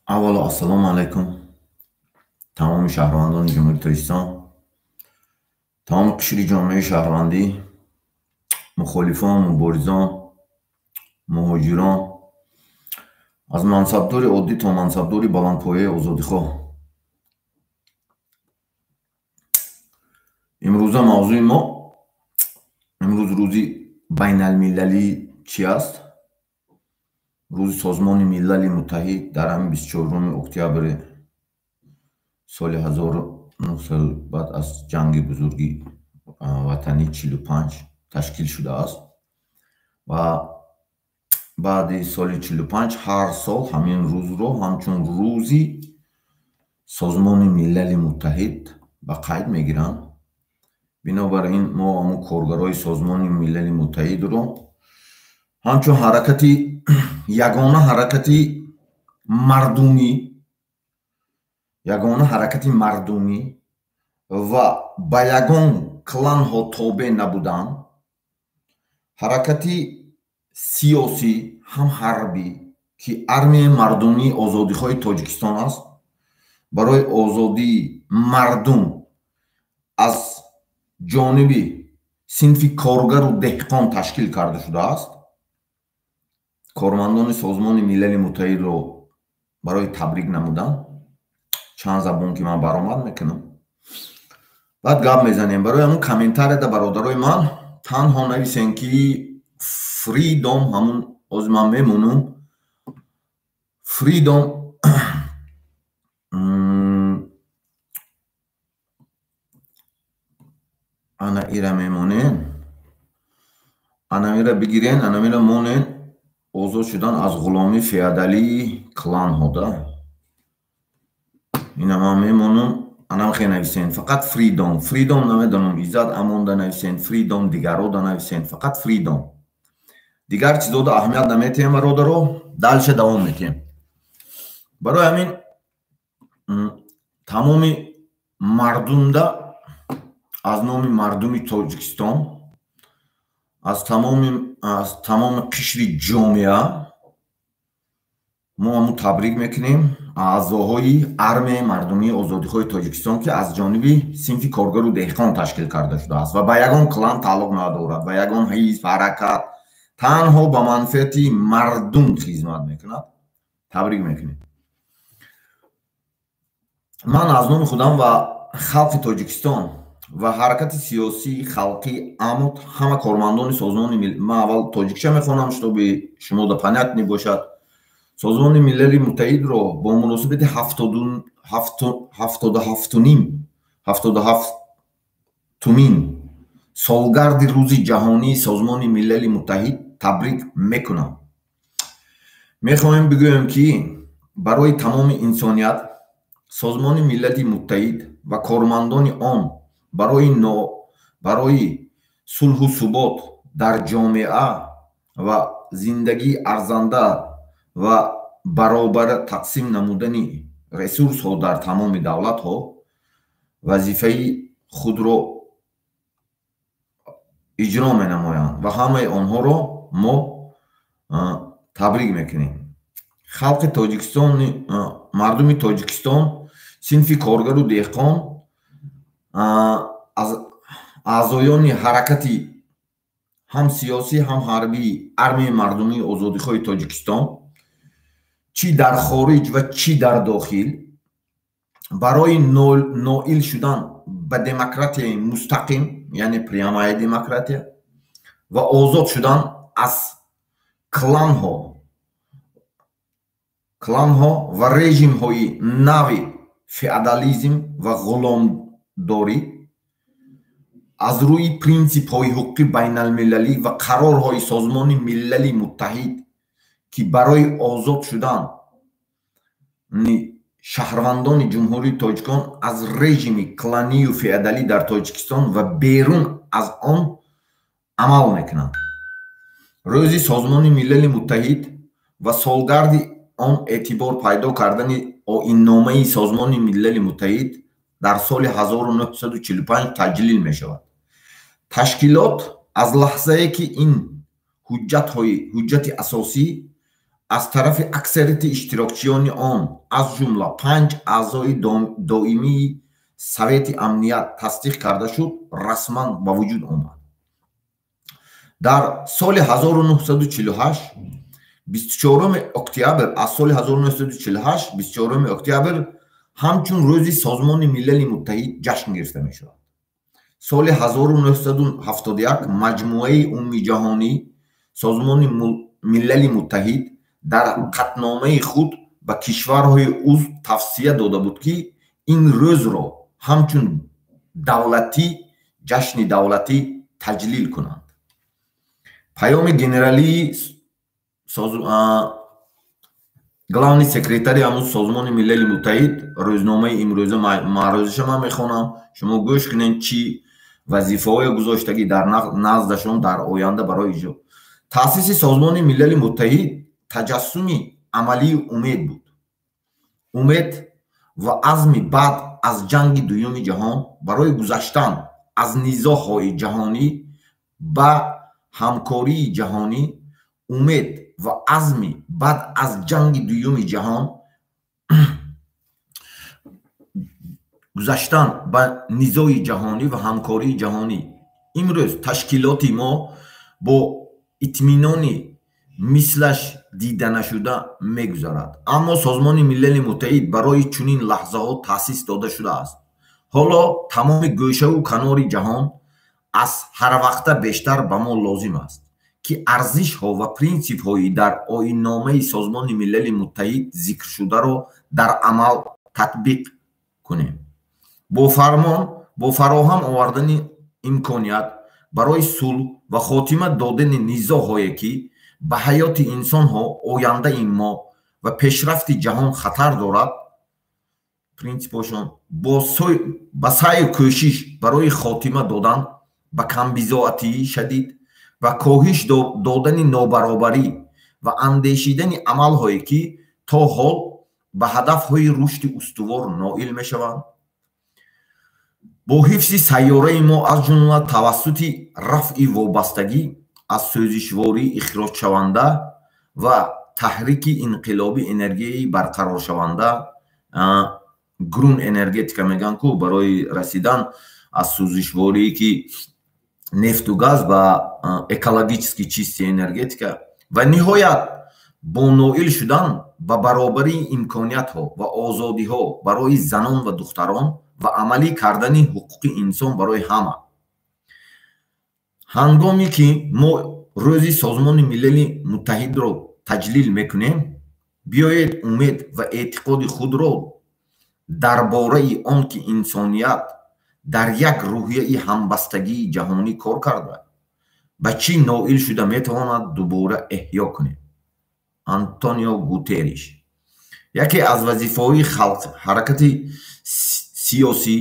Аввало ассалому алайкум тамоми шаҳрвандони Ҷумҳурии Тоҷикистон, тамоми қишри ҷомеаи шаҳрвандӣ, мухолифон, муборизон, муҳоҷирон, аз мансабдори оддӣ то мансабдори баландпояи озодихоҳ. Имрӯза мавзӯи мо, имрӯз рӯзи байналмилалӣ чи аст? Рӯзи Созмони Милали Муттаҳид дар ҳамин 24 октябри соли 1900 баъд аз ҷанги бузурги ватанӣ 45 ташкил шудааст ва баъди соли 45 ҳар сол ҳамин рӯзро ҳамчун рӯзи Созмони Милали Муттаҳид ба қайд мегиранд. Бинобар ин мо ҳамун коргарои Созмони Милали Муттаҳидро ҳамчун ҳаракати ягона ҳаракати мардумӣ, ягона ҳаракати мардумӣ ва ба ягон кланҳо тобеъ набудан, ҳаракати сиёсӣ ҳам ҳарбӣ, ки армияи мардумии озодихоҳи Тоҷикистон аст, барои озодии мардум аз ҷониби синфи коргару деҳқон ташкил карда шудааст. Кормандони Созмони Милали Муттаҳидро барои табрик намудан чанд забон ки ман баромад мекунам, баъд гап мезанем. Барои ҳамун комментарияда бародарои ман танҳо нависен ки фридом, ҳамун ҳозир ман мемонам фридом ана ира мемонен, ана ира бигирен, ана ира монен, озод шудан аз ғуломии феодалии кланҳо да. Ина ман мемонам, анам хе нависен фақат фридом, фридом намедонам, иззат амонда нависен, фридом дигарода нависен, фақат фридом. Дигар чизода аҳамият наметиҳем бародаро, дальше давом метиҳем. Барои ҳамин тамоми мардумда аз номи мардуми Тоҷикистон, аз тамоми қишри ҷомеа мо ҳамун табрик мекунем аъзоҳои армияи мардумии озодихоҳи Тоҷикистон, ки аз ҷониби синфи коргару деҳқон ташкил карда шудааст ва ба ягон клан тааллуқ надорад, ба ягон ҳизб, ҳаракат, танҳо ба манфиати мардум хизмат мекунад. Табрик мекунем. Ман аз номи худам ва халқи Тоҷикистон ва ҳаракати сиёсии халқӣ АМОТ ҳама кормандони Созмони Милали, ман аввал тоҷикча мехонам, чтобы шумо да понятни бошад. Созмони Милали Муттаҳидро бо муносибати 77-умин солгарди рӯзи ҷаҳонии Созмони Милали Муттаҳид табрик мекунам. Мехоҳем бигӯем, ки барои тамоми инсоният Созмони Милали Муттаҳид ва кормандони он барои сулҳу субот дар ҷомеа ва зиндагии арзанда ва баробар тақсим намудани ресурсҳо дар тамоми давлатҳо вазифаи худро иҷро менамоянд ва ҳамаи онҳоро мо табрик мекунем. Халқи Тоҷикистон, мардуми Тоҷикистон, синфи коргару деҳқон, аз аъзоёни ҳаракати ҳам сиёсӣ ҳам ҳарбии армияи мардумии озодихоҳи Тоҷикистон, чӣ дар хориҷ ва чӣ дар дохил, барои ноил шудан ба демократияи мустақим, яъне прямая демократия, ва озод шудан аз кланҳо ва режимҳои нави феодализм ва ғуломдорӣ аз рӯи принсипҳои ҳуқуқи байналмилалӣ ва қарорҳои Созмони Милали Муттаҳид, ки барои озод шудан шаҳрвандони Ҷумҳурии Тоҷикистон аз режими кланию феодалӣ дар Тоҷикистон ва берун аз он амал мекунанд. Рӯзи Созмони Милали Муттаҳид ва солгарди он эътибор пайдо кардани оинномаи Созмони Милали Муттаҳид дар соли 1945 таҷлил мешавад. Ташкилот аз лаҳзае ки ин ҳуҷҷати асосӣ Аз тарафи аксарияти иштирокчиёни он, аз ҷумла панҷ аъзои доимии Совети Амният, тасдиқ карда шуд, расман ба вуҷуд омад. Дар соли 1948 24 октябр, аз соли 1948 24 октябр ҳамчун Рӯзи Созмони Милали Муттаҳид ҷашн гирифта мешавад. Соли 1971 Маҷмӯаи Умумиҷаҳонӣ Созмони Милали Муттаҳид дар қатъномаи худ ба кишварҳои узв тавсия дода буд, ки ин рӯзро ҳамчун давлатӣ ҷашни давлатӣ таҷлил кунанд. Паёми генералии главный секретари ҳамун Созмони Милали Муттаҳид, рӯзномаи имрӯза маърӯзаша ман мехонам, шумо гӯш кунед, чӣ вазифаҳое гузоштагӣ дар наздашон дар оянда барои иҷро. Таъсиси Созмони Милали Муттаҳид таҷассуми амалии умед буд, умед ва азми баъд аз Ҷанги Дуюми Ҷаҳон барои гузаштан аз низоъҳои ҷаҳонӣ ба ҳамкории ҷаҳонӣ, умед ва азми баъд аз Ҷанги Дуюми Ҷаҳон гузаштан ба низои ҷаҳонӣ ва ҳамкории ҷаҳонӣ. Имрӯз ташкилоти мо бо итминони мислаш дида нашуда мегузарад, аммо Созмони Милали Муттаҳид барои чунин лаҳзаҳо таъсис дода шудааст. Ҳоло тамоми гӯшаву канори ҷаҳон аз ҳарвақта бештар ба мо лозим аст, ки арзишҳо ва принсипҳои дар Оинномаи Созмони Милали Муттаҳид зикршударо дар амал татбиқ кунем. Бо фармон, бо фароҳам овардани имконият барои сулҳ ва хотима додани низоъҳое, ки ба ҳаёти инсонҳо, ояндаи мо ва пешрафти ҷаҳон хатар дорад, принсипҳошон, ба саъю кӯшиш барои хотима додан ба камбизоатии шадид ва коҳиш додани нобаробарӣ ва андешидани амалҳое, ки то ҳол ба ҳадафҳои рушди устувор ноил мешаванд, бо ҳифзи сайёраи мо, аз ҷумла тавассути рафъи вобастагӣ аз сӯзишвории ихроҷшаванда ва таҳрики инқилоби энергияи барқароршаванда, green энергетика мегӯянд ку, барои расидан аз сӯзишворие, ки нефту газ, ба экологически чистая энергетика ва ниҳоят бо ноил шудан ба баробарии имкониятҳо ва озодиҳо барои занон ва духтарон ва амалӣ кардани ҳуқуқи инсон барои ҳама. Ҳангоме ки мо Рӯзи Созмони Милали Муттаҳидро таҷлил мекунем, биёед умед ва эътиқоди худро дар бораи он ки инсоният дар як рӯҳияи ҳамбастагии ҷаҳонӣ кор карда ба чӣ ноил шуда метавонад, дубора эҳё кунем. Антонио Гутерриш. Яке аз вазифаҳои халқ, ҳаракати сиёсӣ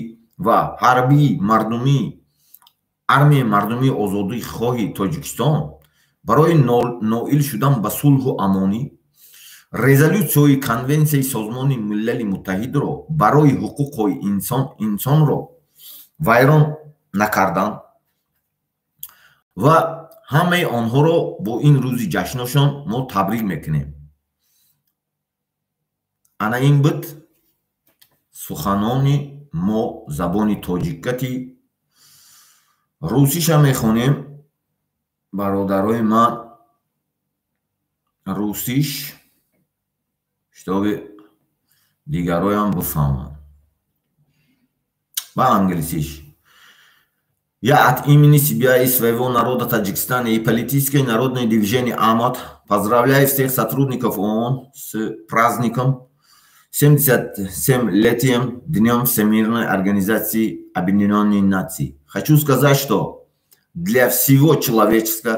ва ҳарбии мардумӣ, Армияи мардумии озодихоҳи Тоҷикистон барои ноил шудан ба сулҳу амонӣ, резолютсияҳои Конвенсияи Созмони Милали Муттаҳидро барои ҳуқуқҳои инсонро вайрон накардан ва ҳамаи онҳоро бо ин рӯзи ҷашношон мо табрик мекунем. Ана ин буд суханони мо забони тоҷикати. Русиша мехонем, бародарои ман, русиш, чтобы дигароям бифаҳманд, ба англисиш. Я от имени себя и своего народа Таджикистана и политической народной движения АМАТ поздравляю всех сотрудников ООН с праздником 77-летием Днем Всемирной Организации Объединенных Наций. Хочу сказать, что для всего человечества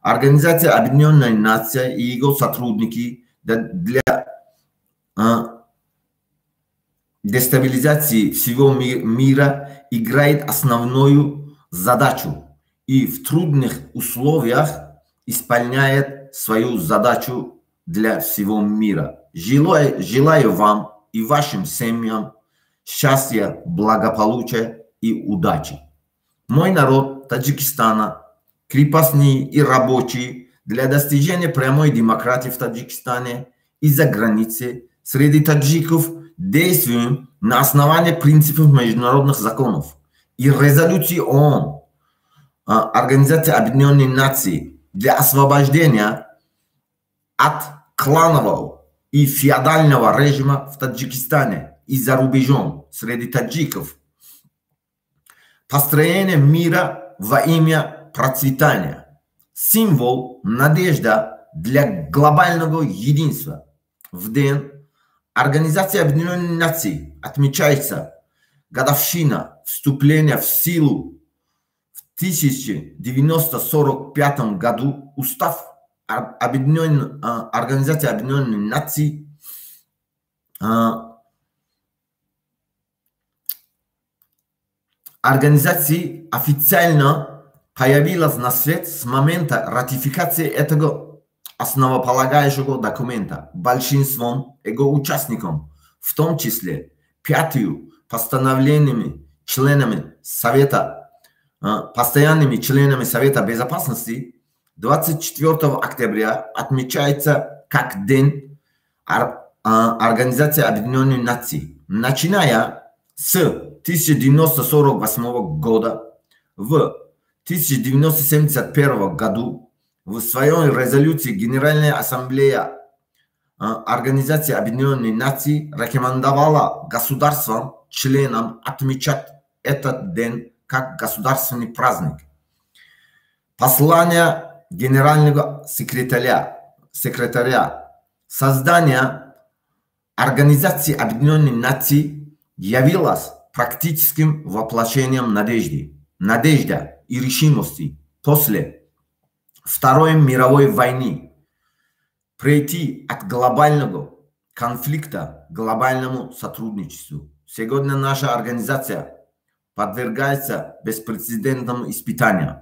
Организация Объединенных Наций и его сотрудники для дестабилизации всего мира играет основную задачу и в трудных условиях исполняет свою задачу для всего мира. Желаю вам и вашим семьям счастья, благополучия и удачи. Мой народ Таджикистана, крепостные и рабочие, Для достижения прямой демократии в Таджикистане и за границей среди таджиков действуем на основании принципов международных законов и резолюции ООН, Организации Объединенных Наций, для освобождения от кланового и феодального режима в Таджикистане и за рубежом среди таджиков. Построение мира во имя процветания. Символ надежда для глобального единства. В день Организации Объединенных Наций отмечается годовщина вступления в силу в 1945 году Устав Организации Объединенных Наций организации официально появилась на свет с момента ратификации этого основополагающего документа большинством его участников, в том числе 5 постановлениями членами Совета, постоянными членами Совета Безопасности. 24 октября отмечается как День Организации Объединенных Наций. Начиная с 1948 года, в 1971 году в своей резолюции Генеральная Ассамблея Организации Объединенных Наций рекомендовала государствам членам отмечать этот день как государственный праздник. Послание генерального секретаря создание Организации Объединенных Наций явилось практическим воплощением надежды, надежда и решимости после Второй мировой войны прийти от глобального конфликта к глобальному сотрудничеству. Сегодня наша организация подвергается беспрецедентному испытанию.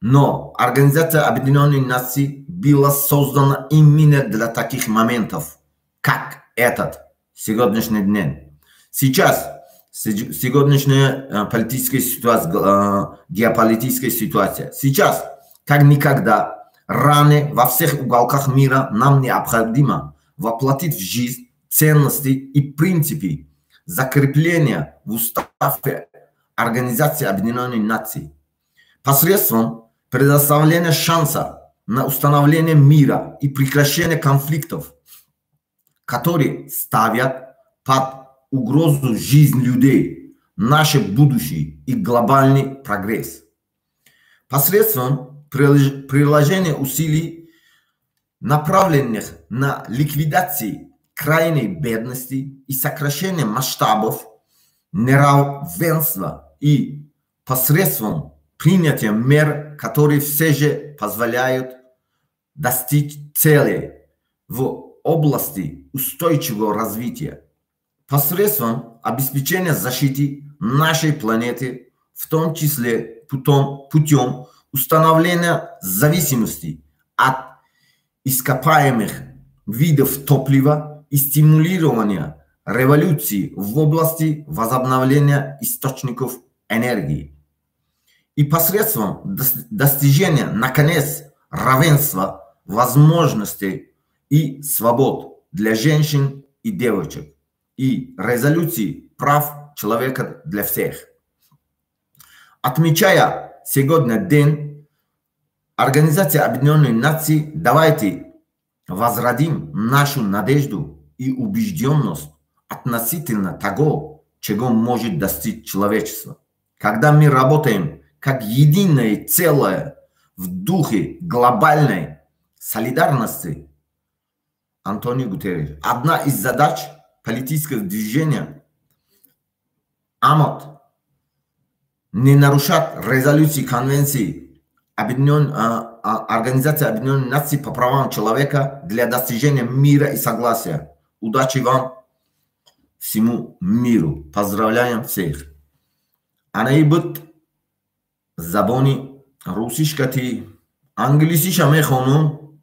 Но Организация Объединенных Наций была создана именно для таких моментов, как этот сегодняшний день. Сейчас сегодняшняя политическая ситуация, геополитическая ситуация. Сейчас, как никогда, ранее во всех уголках мира нам необходимо воплотить в жизнь ценности и принципы закрепления в уставе Организации Объединенных Наций посредством предоставления шанса на установление мира и прекращение конфликтов, которые ставят под угрозу жизнь людей, наше будущее и глобальный прогресс. Посредством приложения усилий, направленных на ликвидацию крайней бедности и сокращение масштабов неравенства и посредством принятия мер, которые все же позволяют достичь целей в области устойчивого развития, посредством обеспечения защиты нашей планеты, в том числе путем установления зависимости от ископаемых видов топлива и стимулирования революции в области возобновления источников энергии. И посредством достижения, наконец, равенства возможностей и свобод для женщин и девочек и резолюции прав человека для всех. Отмечая сегодня День Организации Объединенных Наций, давайте возродим нашу надежду и убежденность относительно того, чего может достичь человечество. Когда мы работаем как единое целое в духе глобальной солидарности, Антонио Гутерреш. Одна из задач политического движения АМОТ не нарушать резолюции Конвенции Организации Объединенных Наций по правам человека для достижения мира и согласия. Удачи вам, всему миру. Поздравляем всех. Ана забони русишкати, англисиша мехонум.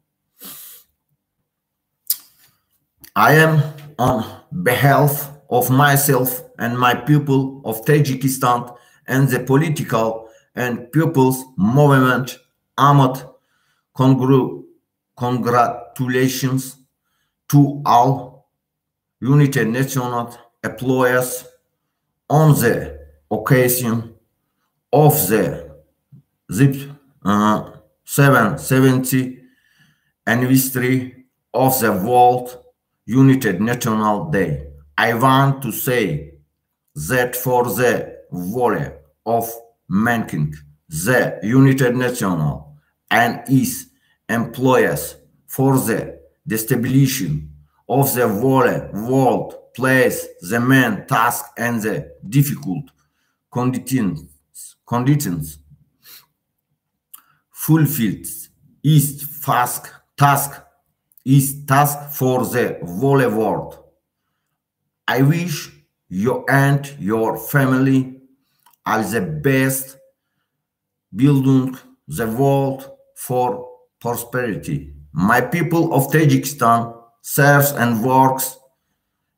I am on behalf of myself and my people of Tajikistan and the political and people's movement AMOT Congratulations to all United Nations employees on the occasion of the zip 770 anniversary of the World United National Day. I want to say that for the whole of mankind, the United Nations and its employees for the destabilization of the whole world place the main task and the difficult conditions fulfilled its task for the whole world. I wish you and your family all the best, building the world for prosperity. My people of Tajikistan serves and works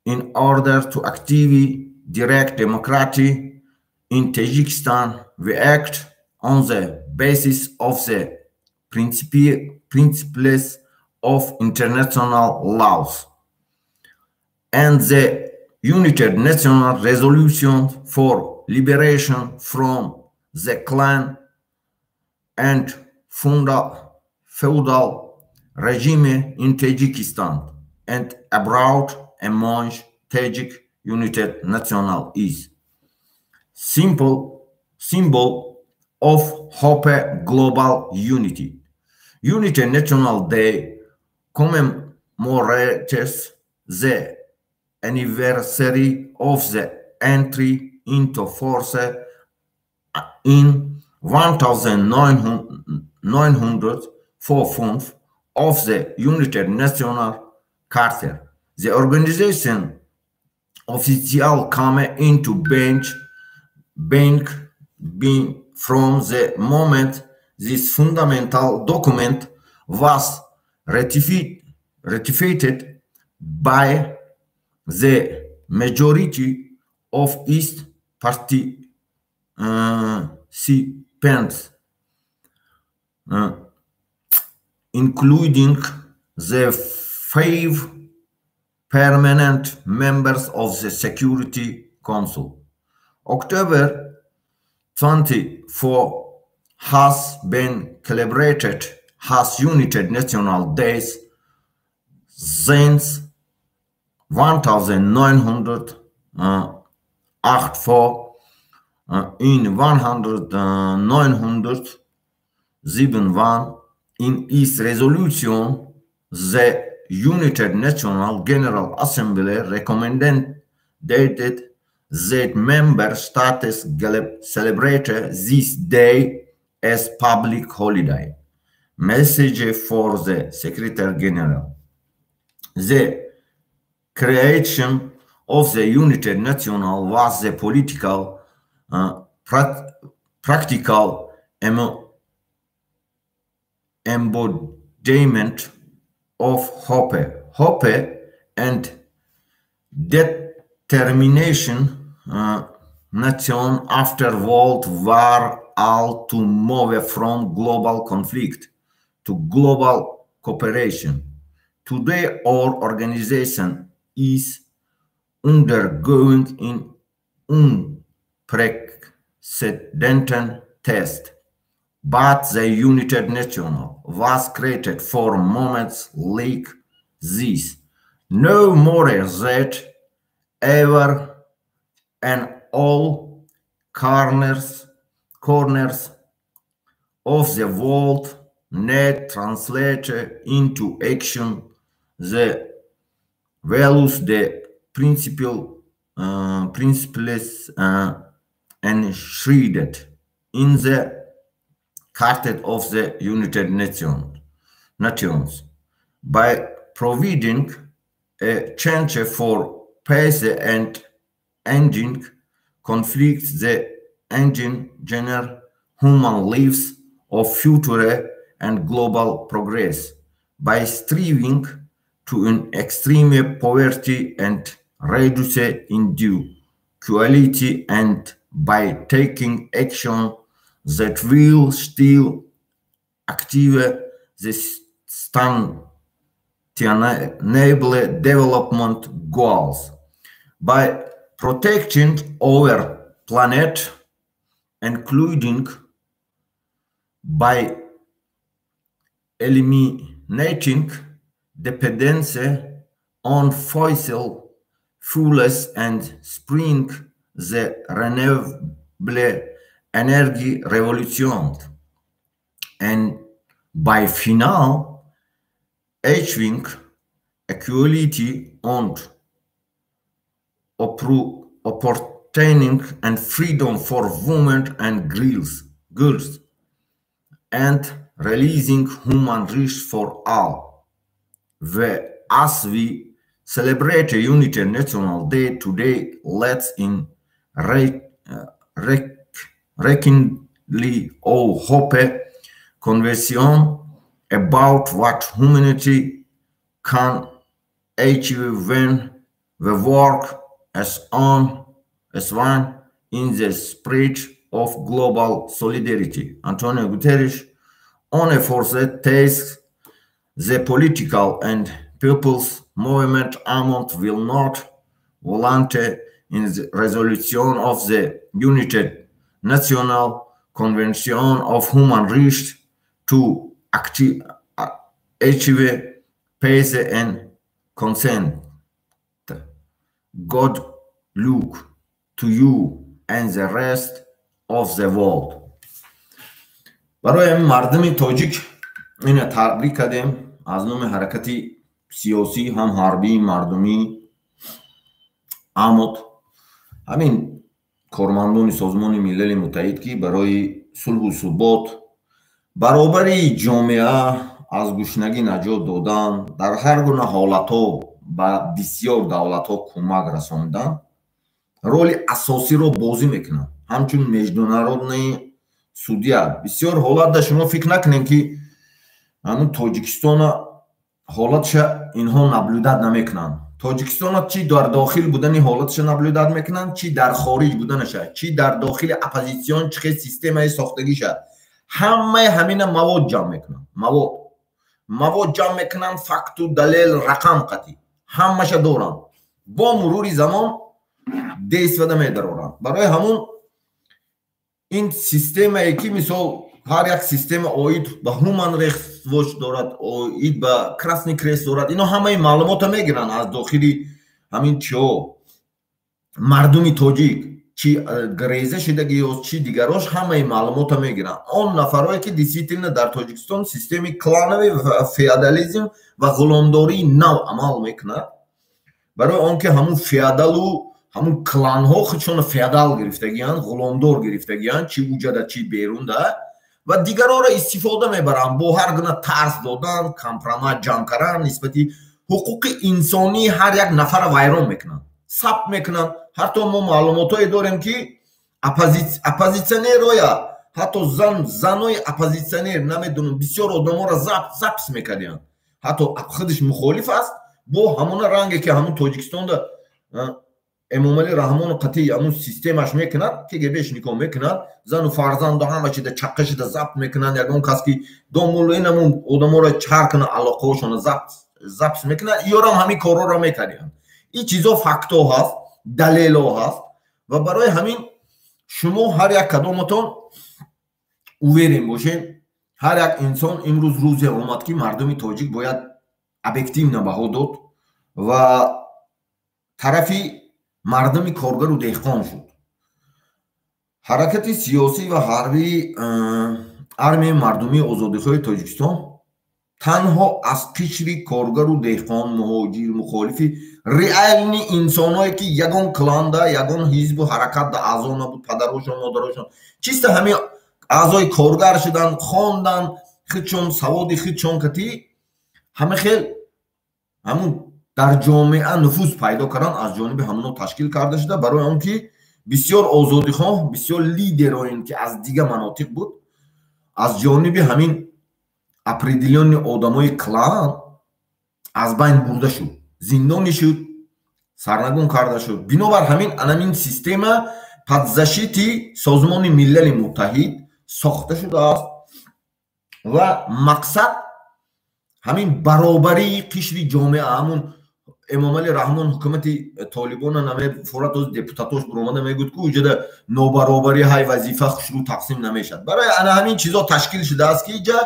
in order to actively direct democracy in Tajikistan. We act on the basis of the principles of international laws and the United Nations Resolution for Liberation from the clan and feudal regime in Tajikistan and abroad among Tajik United National is simple symbol of hope, global unity. United National Day commemorates the anniversary of the entry into force in 1945 of the United Nations Charter. The organization official came into being from the moment this fundamental document was ratified by the majority of its participants, including the 5 permanent members of the Security Council. October 24 has been celebrated as United National Days since 1984. In 1971, in its resolution, the United Nations General Assembly recommended that member states celebrate this day as public holiday. Message for the Secretary General. The creation of the United Nations was the political, practical embodiment of hope and determination. Nation after World War all to move from global conflict to global cooperation. Today, our organization is undergoing an unprecedented test, but the United Nations was created for moments like this. No more than ever, and all corners of the world need translate into action the values, the principles enshrined in the Charter of the United Nations by providing a chance for peace and ending conflicts, the engineer human lives of future and global progress by striving to an extreme poverty and reduce inequality, and by taking action that will still active the Sustainable Development Goals by protecting our planet, including by eliminating dependency on fossil fuels and spring the renewable energy revolution, and by final achieving equality and opportunity and freedom for women and girls, and releasing human rights for all. As we celebrate United National Day today, let's in rekindle our hope, conviction about what humanity can achieve when we work as one in the spirit of global solidarity. Antonio Guterres, on for the task, the political and people's movement Amot will not volunteer in the resolution of the United National Convention of Human Rights to achieve peace and consent. God luck to you and the rest of the world. Барои мардуми тоҷик ина табрик кардем аз номи ҳаракати сиёсӣ ҳам ҳарбии мардумӣ Амот, ҳамин кормандони Созмони Милали Муттаҳид, ки барои сулҳу субот, баробарии ҷомеа, аз гушнагӣ наҷот додан, дар ҳар гуна ҳолатҳо ба бисёр давлатҳо кӯмак расондан роли асосиро бозӣ мекунанд ҳамчун международный судья. Бисёр ҳолатда шумо фикр накунем, ки ҳамун Тоҷикистона ҳолатша инҳо наблюдать намекунанд. Тоҷикистона чи дар дохил будани ҳолатша наблюдать мекунанд, чи дар хориҷ буданаша, чи дар дохили оппозитсион чӣ хел системаи сохтагиша, ҳамаи ҳамина мавод ҷамъ мекунанд, мавод ҷамъ мекунанд, факту далел, рақам қатӣ ҳамаша доранд, бо мурури замон действада медароранд. Барои ҳамун ин системае, ки мисол ҳар як система оид ба Human Rights Watch дорад, оид ба Красный Крест дорад, ино ҳамаи маълумота мегиранд аз дохили ҳамин чиҳо. Мардуми тоҷик чи греза шидаги ё чи дигарош, ҳамаи маълумота мегиранд. Он нафарое, ки действительно дар Тоҷикистон системи клановый феодализм ва ғуломдории нав амал мекунад, барои он ки ҳамун феодалу ҳамун кланҳо худшона феодал гирифтагиянд, ғуломдор гирифтагиянд, чи уҷада, чи берунда, ва дигарҳоро истифода мебаранд бо ҳар гуна тарс додан, компромат ҷамъ кардан, нисбати ҳуқуқи инсонии ҳар як нафара вайрон мекунанд, сабт мекунанд. Ҳатто мо маълумотҳое дорем, ки оппозитсионероя, ҳатто занои оппозитсионер, намедонам, бисёр одаморо запись мекардиянд. Ҳатто худаш мухолиф аст, бо ҳамона ранге, ки ҳамун Тоҷикистонда Эмомалӣ Раҳмону қатъи ҳамун системаш мекунад, КГБшникҳо мекунад, зану фарзанду ҳама чида чаққа шида забт мекунанд. Ягон кас, ки домулу инамун одаморо чар кунад, алоқаҳошона запись мекунад. Иёрам ҳамин корҳоро мекардиянд. Ин чизо фактҳо ҳаст, далелҳо ҳаст ва барои ҳамин шумо ҳар як кадоматон уверен бошед. Ҳар як инсон, имрӯз рӯзе омад, ки мардуми тоҷик бояд объективно баҳо дод ва тарафи мардуми коргару деҳқон шуд. Ҳаракати сиёсӣ ва ҳарбии Армияи мардумии озодихоҳи Тоҷикистон танҳо аз қишри коргару деҳқон, муҳоҷир, мухолифи реальный инсонҳое, ки ягон кланда, ягон ҳизбу ҳаракатда аъзо набуд, падарошон, модарошон чиста ҳамин аъзои коргар шудан, хондан, худшон саводи худшон катӣ ҳама хел ҳамун дар ҷомеа нуфуз пайдо кардан, аз ҷониби ҳамоно ташкил карда шуда, барои он ки бисёр озодихоҳ, бисёр лидероин, ки аз дига манотиқ буд, аз ҷониби ҳамин определённый одамои клан аз байн бурда шуд, зиндонӣ шуд, сарнагун карда шуд. Бинобар ҳамин анамин система под защитой Созмони Милали Муттаҳид сохта шудааст ва мақсад Ҳамин баробарии қишри ҷомеа, ҳамун Эмомалӣ Раҳмон ҳукумати Толибона намефорад, оз депутатош буромада мегӯд, ку уҷада нобаробарӣ ҳай, вазифа хушрӯ тақсим намешавад. Барои ана ҳамин чизо ташкил шудааст, ки иҷа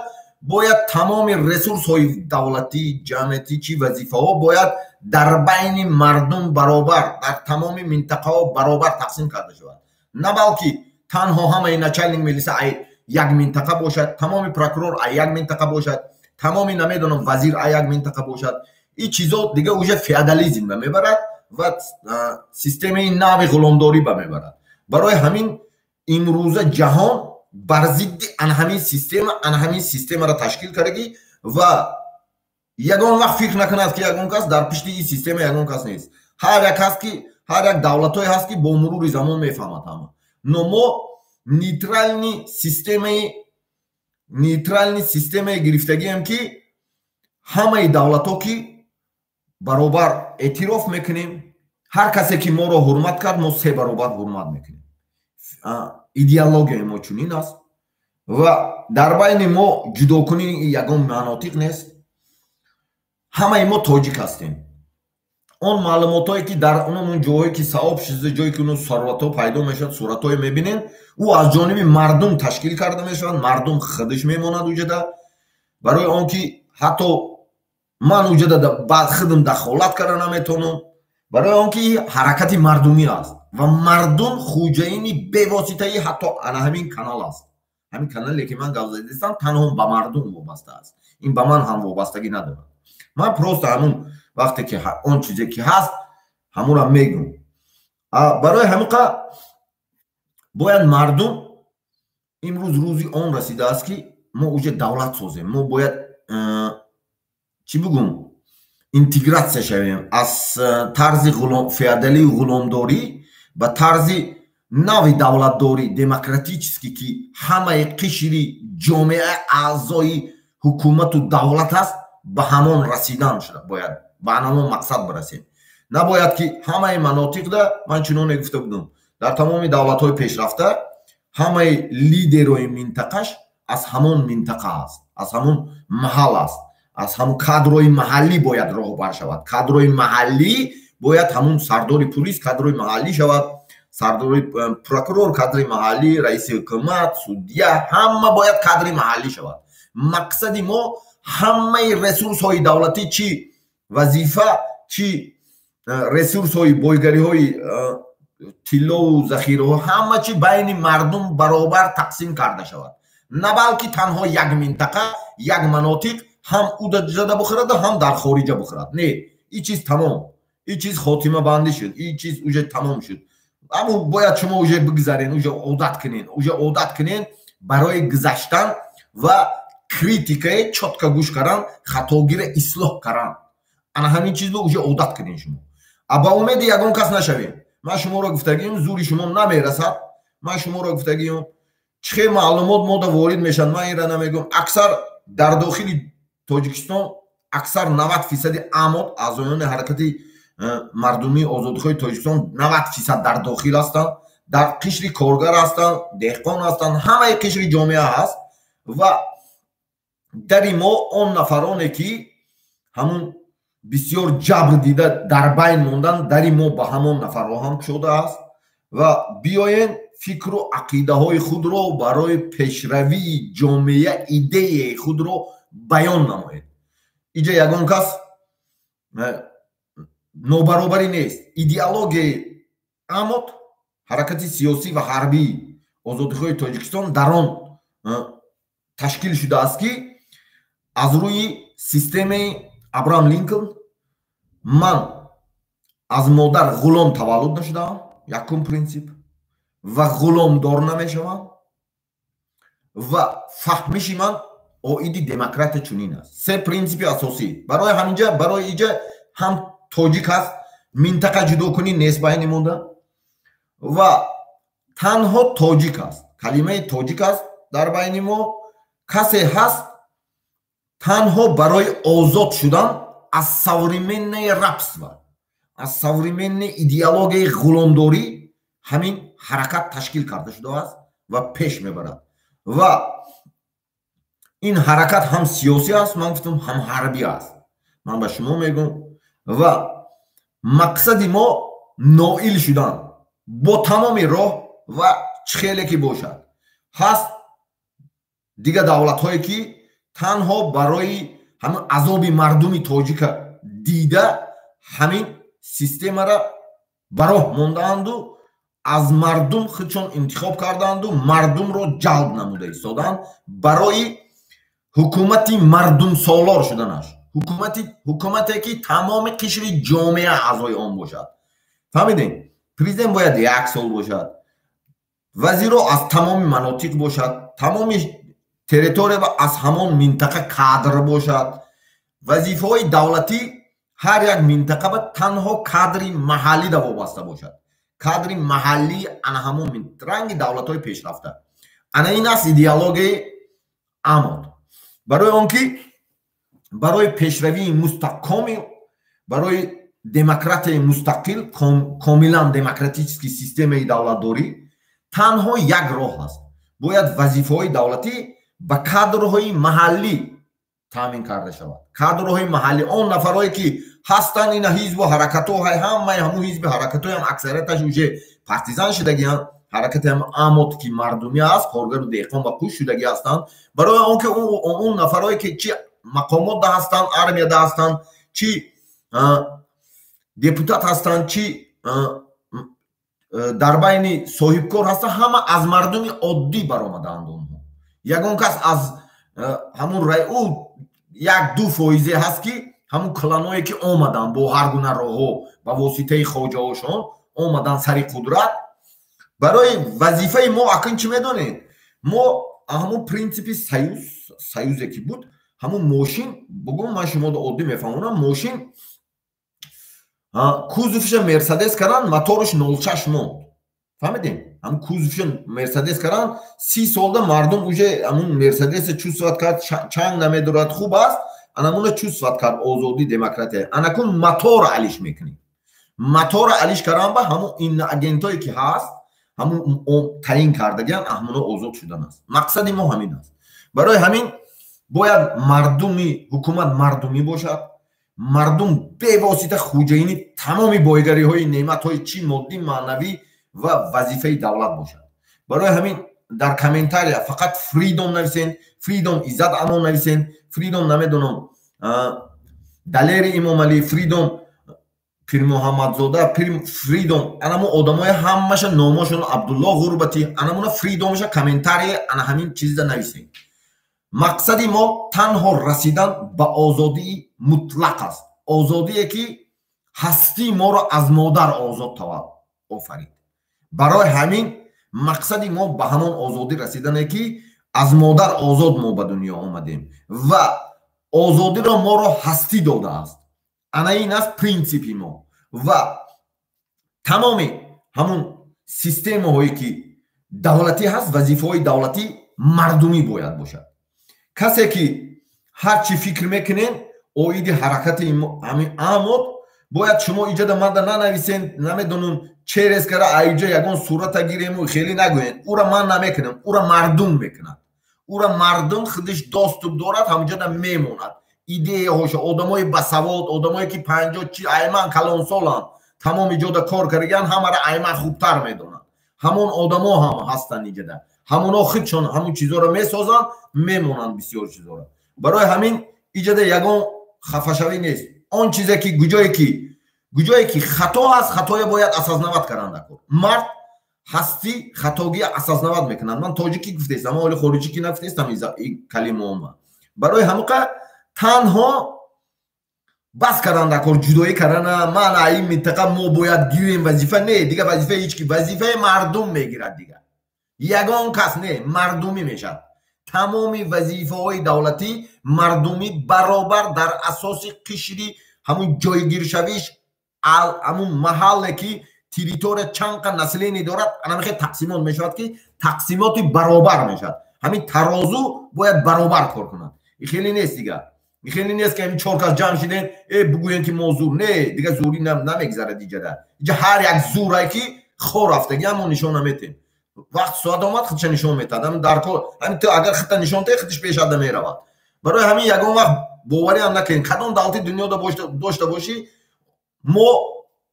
бояд тамоми ресурсҳои давлатӣ, ҷамъиятӣ, чӣ вазифаҳо бояд дар байни мардум баробар, дар тамоми минтақаҳо баробар тақсим карда шавад, на балки танҳо ҳамаи начальник милиса ай як минтақа бошад, тамоми прокурор ай як минтақа бошад, тамоми, намедонам, вазир ай як минтақа бошад. Ин чизо дига уже феодализм ба мебарад ва системаи нави ғуломдорӣ ба мебарад. Барои ҳамин имрӯза ҷаҳон бар зидди ана ҳамин система, ана ҳамин системаро ташкил кардагӣ ва ягон вақт фикр накунад, ки ягон кас дар пишти ин система, ягон кас нест. Ҳар як ҳаст, ки ҳар як давлатҳое ҳаст, ки бо мурури замон мефаҳмад ҳама. Но мо нейтральный системае гирифтагием, ки ҳамаи давлатҳо ки баробар эътироф мекунем. Ҳар касе ки моро ҳурмат кард, мо се баробар ҳурмат мекунем. Идеологияи мо чунин аст ва дар байни мо ҷудокунии ягон манотиқ нест. Ҳамаи мо тоҷик ҳастем. Он маълумотҳое, ки дар он ҷоҳое, ки сообщество, ҷое ки сарватҳо пайдо мешавад, суратҳое мебинем, ӯ аз ҷониби мардум ташкил карда мешавад. Мардум худаш мемонад уҷада, барои он ки ҳатто ман уҷада худам дахолат карда наметавонам, барои он ки ҳаракати мардумӣ аст ва мардум хуҷаини бевоситаи ҳатто ана ҳамин канал аст. Ҳамин канале, ки ман гап задистам, танҳо ба мардум вобаста аст. Ин ба ман ҳам вобастагӣ надорад. Ман просто ҳамун вақте ки он чизе ки ҳаст, ҳамонро мегӯм. Барои ҳамиқа бояд мардум, имрӯз рӯзи он расидааст, ки мо уже давлат созем. Мо бояд, чӣ бигӯм, интегратсия шавем аз тарзи феодалию ғуломдорӣ ба тарзи нави давлатдорӣ, демократический, ки ҳамаи қишри ҷомеа аъзои ҳукумату давлат аст. Ба ҳамон расидан шуда бояд, ба ҳамон мақсад бирасем. Набояд ки ҳамаи манотиқда, ман чуноне гуфта будам, дар тамоми давлатҳои пешрафта ҳамаи лидерои минтақаш аз ҳамон минтақа аст, аз ҳамон маҳал аст, аз ҳамон кадрои маҳаллӣ бояд роҳбар шавад. Кадрои маҳаллӣ бояд, ҳамун сардори пулис кадрои маҳаллӣ шавад, сардори прокурор кадри маҳаллӣ, раиси ҳукумат, судья, ҳама бояд кадри маҳаллӣ шавад. Мақсади мо ҳамаи ресурсҳои давлатӣ, чӣ вазифа, чӣ ресурсҳои бойгариҳои тиллову захираҳо, ҳама чи байни мардум баробар тақсим карда шавад, на балки танҳо як минтақа, як манотиқ ҳам удаҷада бихӯраду, ҳам дар хориҷа бихӯрад. Не, ин чиз тамом, ин чиз хотимабандӣ шуд, ин чиз уже тамом шуд. Аммо бояд шумо уже бигзарен, уже одат кунен, уже одат кунен барои гузаштан ва критикае чётко гӯш кардан, хатогиро ислоҳ кардан. Ана ҳамин чизро уже одат кунен шумо. А ба умеди ягон кас нашавем. Ман шуморо гуфтагиам, зури шумо намерасад. Ман шуморо гуфтагиам, чӣ хел маълумот мода ворид мешавад, ман инра намегӯям. Аксар дар дохили Тоҷикистон, аксар 90 фисади АМОТ, аъзоёни Ҳаракати мардумии озодихоҳи Тоҷикистон, 90% дар дохил ҳастанд, дар қишри коргар ҳастанд, деҳқон ҳастанд, ҳамаи қишри ҷомеа ҳаст. Ва дари мо он нафароне, ки ҳамун бисёр ҷабр дида дар байн мондан, дари мо ба ҳамон нафарҳо ҳам кушодааст ва биёен, фикру ақидаҳои худро барои пешравии ҷомеа, идеяи худро баён намоед. Иҷа ягон кас нобаробарӣ нест. Идеологияи АМОТ, Ҳаракати сиёсӣ ва ҳарбии озодихоҳи Тоҷикистон, дар он ташкил шудааст, ки аз рӯи системаи Абраам Линколн. Ман аз модар ғулом таваллуд нашудаам, якум принсип, ва ғуломдор намешавам ва фаҳмиши ман оиди демократия чунин аст. Се принсипи асосӣ. Барои ҳаминҷа, барои иҷа ҳам тоҷик ҳаст, минтақа ҷудокунӣ нест байни монда ва танҳо тоҷик аст, калимаи тоҷик аст дар байни мо. Касе ҳаст танҳо барои озод шудан аз современное рабство, аз современной идеологияи ғуломдорӣ ҳамин ҳаракат ташкил карда шудааст ва пеш мебарад. Ва Ин ҳаракат ҳам сиёсӣ аст, ман гуфтам, ҳам ҳарбӣ аст. Ман ба шумо мегӯм, ва мақсади мо ноил шудан бо тамоми роҳ ва чӣ хеле ки бошад. Ҳаст дигар давлатҳое, ки танҳо барои ҳамин азоби мардуми тоҷика дида, ҳамин системаро ба роҳ мондаанду аз мардум худшон интихоб кардаанду мардумро ҷалб намуда истодаанд барои ҳукумати мардумсолор шуданаш, ҳукумате, ки тамоми қишри ҷомеа аъзои он бошад. Фаҳмидем? Президент бояд як сол бошад, вазиро аз тамоми манотиқ бошад, тамоми территория ва аз ҳамон минтақа кадр бошад. Вазифаҳои давлатӣ ҳар як минтақа ба танҳо кадри маҳаллида вобаста бошад, кадри маҳаллии ана ҳамон ранги давлатҳои пешрафта. Ана ин аст идеологияи АМОД. Барои он ки барои пешравии мустаҳкоми, барои демократияи мустақил, комилан демократический системаи давлатдорӣ танҳо як роҳ аст: бояд вазифаҳои давлатӣ ба кадрҳои маҳаллӣ таъмин карда шавад. Кадрҳои маҳаллӣ, он нафарҳое, ки ҳастанд, ина ҳизбу ҳаракатҳо, ҳамаи ҳамун ҳизби ҳаракатҳоям аксарияташ уже партизан шудагианд. Ҳаракати ҳам АМОД, ки мардумӣ аст, коргару деҳқон ва қуш шудагӣ ҳастанд. Барои он ки он нафарҳое, ки чи мақомотда ҳастанд, армияда ҳастанд, чи депутат ҳастанд, чи дар байни соҳибкор ҳастанд, ҳама аз мардуми оддӣ баромадаанд. Онҳо ягон кас аз ҳамун ӯ як ду фоизе ҳаст, ки ҳамун кланое, ки омаданд бо ҳар гуна роҳҳо, ба воситаи хоҷаҳошон омаданд сари қудрат. Барои вазифаи мо акн чӣ медонед? Мо ҳамун принсипи союзе ки буд, ҳамун мошин бугум, ман шуморо оддӣ мефаҳмонам. Мошин кузовша Мерседес кардан, моторш 0,6 монд. Фаҳмидем? Ҳамун кузовша Мерседес кардан, 30 солда мардум уже ҳамун Мерседеса чувствовать кард, чанг намедорад, хуб аст. Анамуна чувствовать кард озодӣ, демократия. Анакун мотора алиш мекунем. Мотора алиш кардан ба ҳамун иноагентое, ки ҳаст, ҳамун таъин кардагиан, аҳмуно озод шудан аст. Мақсади мо ҳамин аст. Барои ҳамин бояд мардуми ҳукумат мардумӣ бошад, мардум бевосита хуҷаини тамоми бойгариҳои неъматҳои чи моддӣ, маънавӣ ва вазифаи давлат бошад. Барои ҳамин дар комментария фақат freedom нависен, freedom Иззат Амон нависен, freedom, намедонам, Далери Имомалӣ, freedom Пирмуҳаммадзода, freedom анамо одамои ҳамаша номошон, Абдулло Ғурбатӣ, анамуна freedomша комментария ана ҳамин чиза нависем. Мақсади мо танҳо расидан ба озодии мутлақ аст, озодие, ки ҳастии моро аз модар озод офарид. Барои ҳамин мақсади мо ба ҳамон озодӣ расидане, ки аз модар озод мо ба дунё омадем ва озодиро моро ҳастӣ додааст. Ана ин аст принсипи мо. Ва тамоми ҳамун системаҳое, ки давлатӣ ҳаст, вазифаҳои давлатӣ мардумӣ бояд бошад. Касе ки ҳар чӣ фикр мекунен оиди ҳаракати ҳамин АМОД, бояд шумо иҷода манда нанависен, намедонам, через кара аиҷа ягон сурата гирему хеле нагӯен. Ура ман намекунам, ура мардум мекунад. Ура мардум худиш доступ дорад, ҳамҷода мемонад идеяҳоша. Одамои басавод, одамое, ки 50 чи айман калонсоланд, тамоми ҷода кор кардагиан, ҳамара айман хубтар медонанд. Ҳамон одамо ҳам ҳастанд иҷода, ҳамоно худшон ҳамон чизоро месозанд, мемонанд бисёр чизоро. Барои ҳамин иҷода ягон хафашавӣ нест. Он чизе ки гуҷое ки хато ҳаст, хатоя бояд осознавать кардан даркор. Мард ҳастӣ хатогия осознавать мекунанд. Ман тоҷикӣ гуфтестам, ман оли хориҷӣ ки нагуфтестам калимаома. Барои ҳамоқа танҳо бас кардан даркор ҷудоӣ кардана. Ман ин минтақа мо бояд гирем вазифа. Не, дига вазифаи ҳеч ки, вазифаи мардум мегирад, дига ягон кас не, мардумӣ мешавад. Тамоми вазифаҳои давлатӣ мардумӣ, баробар, дар асоси қишри ҳамун ҷойгиршавиш, ҳамун маҳалле, ки территория чанд қа население дорад, анамихе тақсимот мешавад, ки тақсимоти баробар мешавад. Ҳамин тарозу бояд баробар кор кунад. И хеле нест дига, и хеле нест, ки ҳамин чор кас ҷамъ шидем, э бугӯем, ки мо зур. Не, дига зурӣ намегзарад иҷада. Иҷа ҳар як зурае, ки хор рафтагиам, мо нишон наметем. Вақт соат омад, худша нишон метаҳад. Дар кор ҳамин ту агар худта нишон таҳи, худиш пешада меравад. Барои ҳамин ягон вақт боварӣ ҳам накунед, кадом давлати дунёда дошта бошӣ. Мо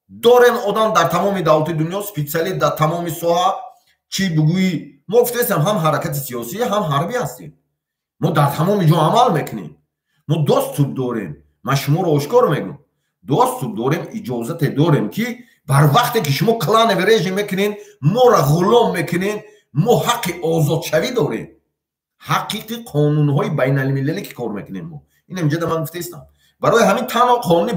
дорем одам дар тамоми давлати дунё, специалист дар тамоми соҳа. Чӣ бугӯӣ, мо гуфтаистем, ҳам ҳаракати сиёсӣ, ҳам ҳарбӣ ҳастем. Мо дар тамоми ҷо амал мекунем, мо доступ дорем. Ман шуморо ошкор мегӯм, доступ дорем, иҷозате дорем, ки бар вақте ки шумо клановый режим мекунен, моро ғулом мекунен, мо ҳаққи озодшавӣ дорем, ҳақиқи қонунҳои байналмилалӣ ки кор мекунем мо. Ин инҷода ман гуфтаистам. Барои ҳамин танҳо қонуни,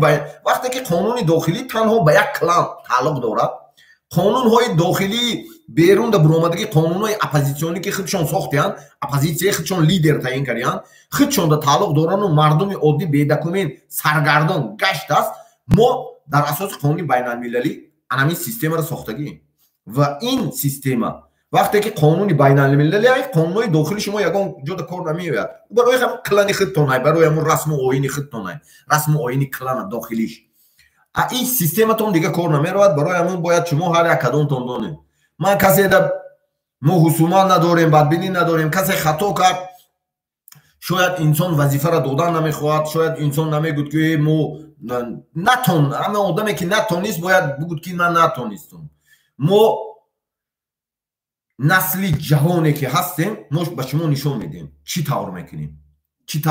вақте ки қонуни дохилӣ танҳо ба як клан тааллуқ дорад, қонунҳои дохилии берун да буромадагӣ, қонунҳои оппозитсионӣ, ки худшон сохтиянд, оппозитсияи худшон лидер таъин кардиянд, худшонда тааллуқ дорану мардуми оддӣ бедокумент саргардон гашт аст. Мо дар асоси қонуни байналмилалӣ анамин системаро сохтагием ва ин система, вақте ки қонуни байналмилалӣ, қонунҳои дохили шумо ягон ҷода кор намеояд. Барои ҳамн клани худтонай, барои ҳамун расму оини худтонай, расму оини клана дохилиш, а ин систематон дига кор намеравад. Барои ҳамун бояд шумо ҳар як кадомтон донед, ман каседа мо ҳусумат надорем, бадбинӣ надорем. Касе хато кард, шояд инсон вазифаро додан намехоҳад, шояд инсон намегӯд, ки мо натон. Ҳама одаме ки натонист, бояд бигӯд, ки ман натонистам. Мо насли ҷавоне ки ҳастем, мо ба шумо нишон медиҳем, чӣ тавр мекунем, чӣ тавр.